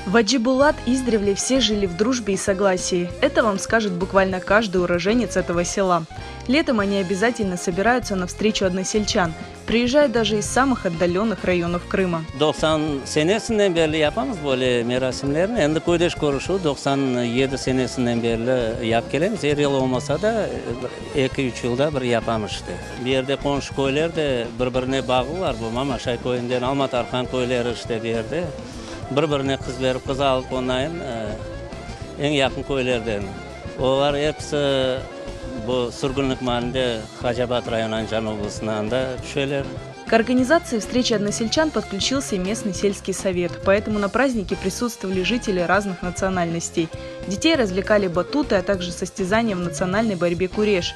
В Аджибулат издревле все жили в дружбе и согласии. Это вам скажет буквально каждый уроженец этого села. Летом они обязательно собираются на встречу односельчан. Приезжают даже из самых отдаленных районов Крыма. 90 senesinden berli yapamız böyle merasimlerni. Endi köydeş körüşüvi 97 senesinden berli yapıp kelemiz. Er yıl olmasa da, eki-üç yılda bir yapamız işte. Bu yerde qonşu köyler de bir-birine bağlılar. Bu Mamaşay köyünden, Alma Tarhan köyleri işte bu yerde. Bir-birine qız berip, qız alıp onayın eñ yaqın köylerden. Olar episi bu sürgünlik maalinde Hacabat rayonı Andijan oblastına anda tüşeler. К организации встречи односельчан подключился и местный сельский совет, поэтому на празднике присутствовали жители разных национальностей. Детей развлекали батуты, а также состязания в национальной борьбе куреш.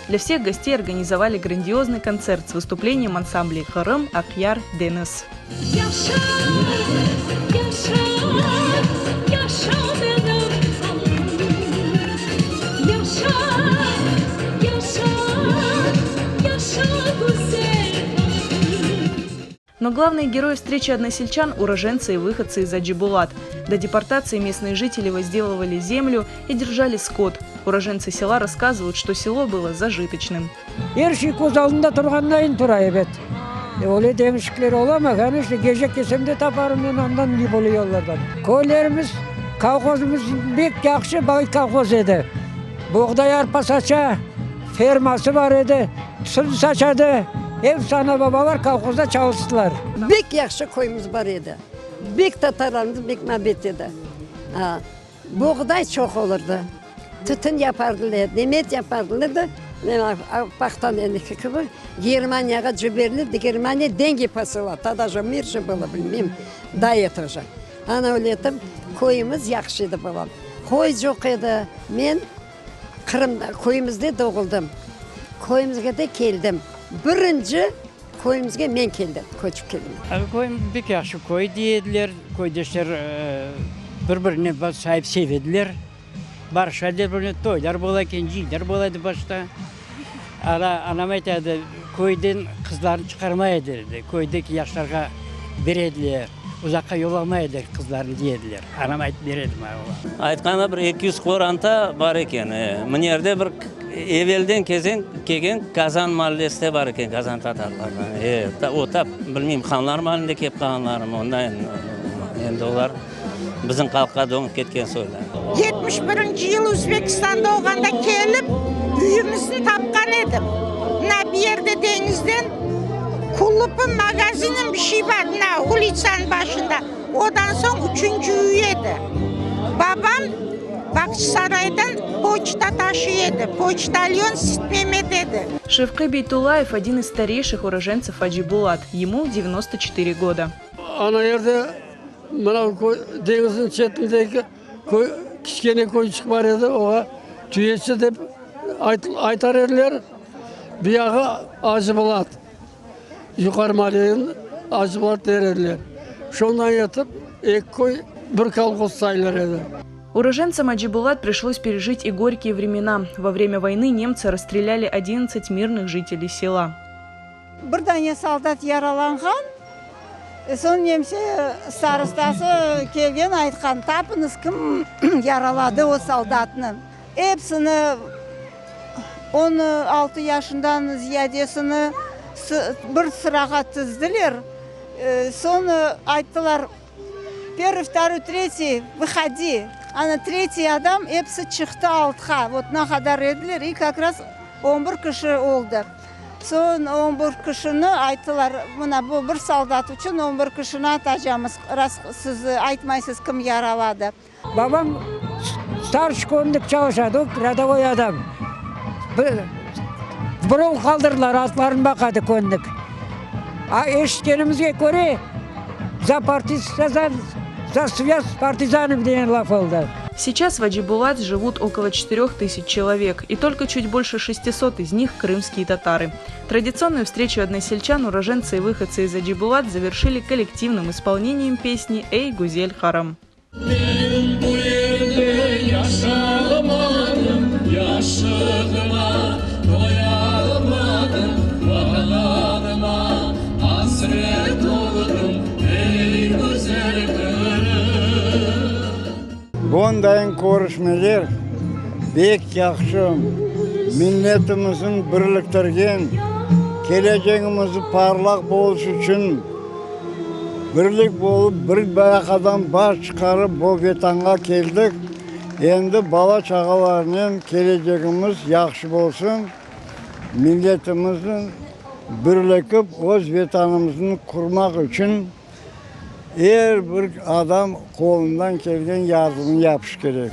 Для всех гостей организовали грандиозный концерт с выступлением ансамблей «Qırım», «Aqyar», «Deñiz». Yaşa, yaşa, yaşa menim halqım. Yaşa, yaşa, yaşa güzel halqım. Но главные герои встречи односельчан – уроженцы и выходцы из Аджибулат. До депортации местные жители возделывали землю и держали скот. Уроженцы села рассказывают, что село было зажиточным. Er şey köz aldında turğandayın tura ebet. Öyle deñişikler ola mı? Конечно, gece kelsem de taparım men andan ne böyle yollardan. Köylerimiz, kolhozımız bek yahşı bay kolhoz edi. Boğday arpa saça, ferması bar edi, tütün saçadı. Episi ana babalar kolhozda çalıştılar. Bek yahşı köyümiz bar edi. Bek tatarlarımız bek mabet edi. Boğday çoq olurdı. Tütün yapardılar, nemet yapardılar da, pahtan endiki kibi, Germaniyağa ciberildi, Germaniya деньги посыла, тогда же мир же было, bilmeyim, до этого же. Ana öyle etip, köyümiz yahşı edi babam. Qoy çoq edi. Men Qırımda, köyümizde doğuldım. Köyümizge de keldim. Birinci köyümizge men keldim, köçip keldim. Köyüm bek yahşı köy dey ediler. Köydeşler bir-birine sayıp sevediler. Barışa ediler bir-birine. Toylar bola eken, cıyınlar bola edi başta. Ana, anam ayta edi, köyden qızlarnı çıqarmay ediler, köydeki yaşlarğa bere ediler, uzaqqa yollamay ediler qızlarnı, dey ediler. Anam aytıp bere edi maña. Aytqanda bir 200 qoranta bar eken. Mına yerde bir evelden kezen, kelgen Kazan mallesi de bar eken, Kazan tatarlardan. E, o tap, bilmeyim, hanlar maalinde kelip qalğanlarmı, ondan endi olar bizim halqqa dönüp ketken soylar. 71 yıl Özbekistanda olğanda kelip üyümizni tapqan edim. Mına bu yerde deñizden kulupı magazini bir şey bar, mına ulitsanıñ başında. Ondan soñ üçünci üy edi. Babam Bağçasaraydan poçta taşıy edi. Poçtalyon Sitmemet edi. Шевке Бейтулаев – один из старейших уроженцев Аджибулат. Ему 94 года. Ana yerde mına deñizniñ çetindeki köy, kiçkene köyçik bar edi, oña Tüyeçi dep aytar ediler. Buyağı Acıbulat, yuqarı malleniñ Acıbulat der ediler. Şondan etip eki köy bir kolhoz sayılır edi. Уроженцам Аджибулат пришлось пережить и горькие времена. Во время войны немцы расстреляли 11 мирных жителей села. Bir dane soldat yaralanğan, soñ nemse starostası kelgen aytqan, tapıñız kim yaraladı o soldatnı. Epsini 16 yaşından ziyadesini bir sırağa tizdiler. Soñ ayttılar, первый, второй, третий, выходи. Ana третий adam episi çıqtı altqa. Вот ne qadar ediler, и как раз 11 kişi oldı. Soñ 11 kişini ayttılar, mına bu bir soldat içün 11 kişini atacağımız, ras siz aytmaysız kim yaraladı. Babam старший könlik çalışadı, o рядовой adam. Burun qaldırdılar, atların baqadı könlik. A eşitkenimizge köre, за партизан, за связь с партизанами degen laf oldı. Сейчас в Аджибулат живут около 4000 человек, и только чуть больше 600 из них – крымские татары. Традиционную встречу односельчан, уроженцы и выходцы из Аджибулат завершили коллективным исполнением песни «Ey, güzel Qırım». Men bu yerde yaşalmadım, Yaşlığıma toyalmadım, Vatanıma hasret oldım, Ey güzel Qırım. Bondayın körüşmeler bek yahşı, milletimizni birliktirgen, kelecegimiz parlaq boluş içün birlik bolıp, bir bayaqadan baş çıqarıp bu Vetanğa keldik. Endi bala-çağalarnen kelecegimiz yahşı bolsun, milletimizni birlikip öz Vetanımıznı qurmaq içün Er bir adam qolundan kelgen yardımnı yapış kerek.